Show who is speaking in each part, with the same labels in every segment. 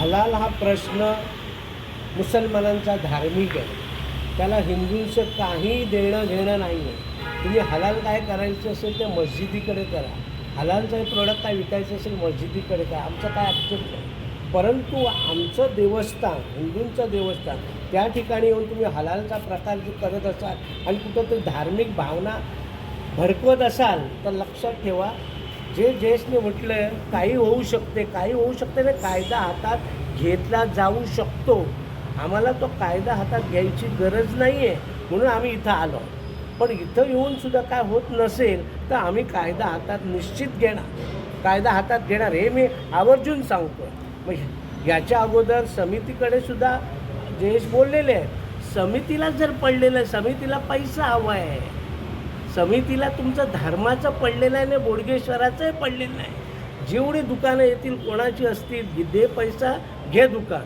Speaker 1: हलाल हा प्रश्न मुसलमानांचा धार्मिक आहे, त्याला हिंदूंचं काही देणं घेणं नाही आहे. तुम्ही हलाल काय करायचं असेल ते मस्जिदीकडे करा. हलालचं हे प्रोडक्ट काय विकायचं असेल मस्जिदीकडे करा, आमचं काय आक्षेप नाही. परंतु आमचं देवस्थान, हिंदूंचं देवस्थान, त्या ठिकाणी येऊन तुम्ही हलालचा प्रकार जर करत असाल आणि कुठं तरी धार्मिक भावना भडकवत असाल तर लक्षात ठेवा, जे जयेशने म्हटलं, काही होऊ शकते. काही होऊ शकते ना, कायदा हातात घेतला जाऊ शकतो. आम्हाला तो कायदा हातात घ्यायची गरज नाही आहे म्हणून आम्ही इथं आलो. पण इथं येऊन सुद्धा काय होत नसेल तर आम्ही कायदा हातात निश्चित घेणार. कायदा हातात घेणार हे मी आवर्जून सांगतो. मग याच्या अगोदर समितीकडे सुद्धा जयेश बोललेले आहेत. समितीला जर पडलेलं आहे, समितीला पैसा हवा आहे. समितीला तुमचं धर्माचं पडलेलं आहे आणि बोडगेश्वराचंही पडलेलं नाही. जेवढी दुकानं येतील, कोणाची असतील, दे पैसा, घे दुकान.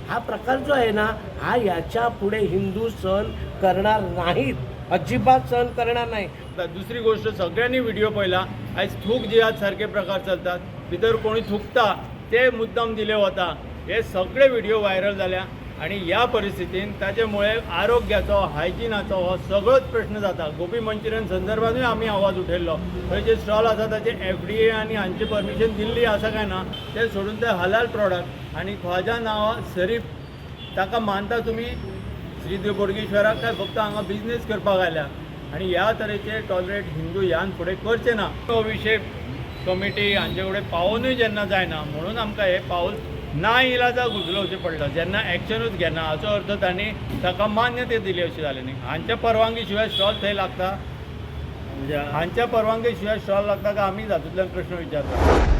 Speaker 1: हा प्रकार जो आहे ना, हा याच्या पुढे हिंदू सहन करणार नाहीत, अजिबात सहन करणार नाही.
Speaker 2: आता दुसरी गोष्ट, सगळ्यांनी व्हिडिओ पळयला. आयज थूक जिहाद सारखे प्रकार चलतात. भितर कोणी थुकता ते मुद्दाम दिले वता. हे सगळे व्हिडिओ व्हायरल जाल्या आणि ह्या परिस्थितीन ताचे मुळे आरोग्याचो, हायजिनाचो हो सगळोच प्रश्न जाता. गोबी मंचुरियन संदर्भानूय आमी आवाज उठयल्लो. थंय जे स्टॉल आसा ताचे एफडीए आनी हांची परमिशन दिल्ली आसा काय ना, ते सोडून ते हलाल प्रॉडक्ट आनी ख्वाजा नांवा शरीफ ताका मानता तुमी श्री देव बोडगेश्वराक काय फक्त हांगा बिजनेस करपाक आयल्या? आनी ह्या तरेचे टॉलरेट हिंदू ह्यान फुडें करचे ना. हो विशय कमिटी हांचे कडेन पावोनूय जेन्ना जायना म्हणून आमकां हें पावल ना इलाजा उचलोवचें पडलो. जेन्ना एक्शनूच घेना हाचो अर्थ तांणी ताका मान्यता दिली अशें जालें न्ही. हांच्या परवानगी शिवाय स्टॉल थंय लागता?
Speaker 3: म्हणजे
Speaker 2: हांच्या परवानगी शिवाय स्टॉल लागता काय? आमी तातूंतल्यान प्रश्न विचारता.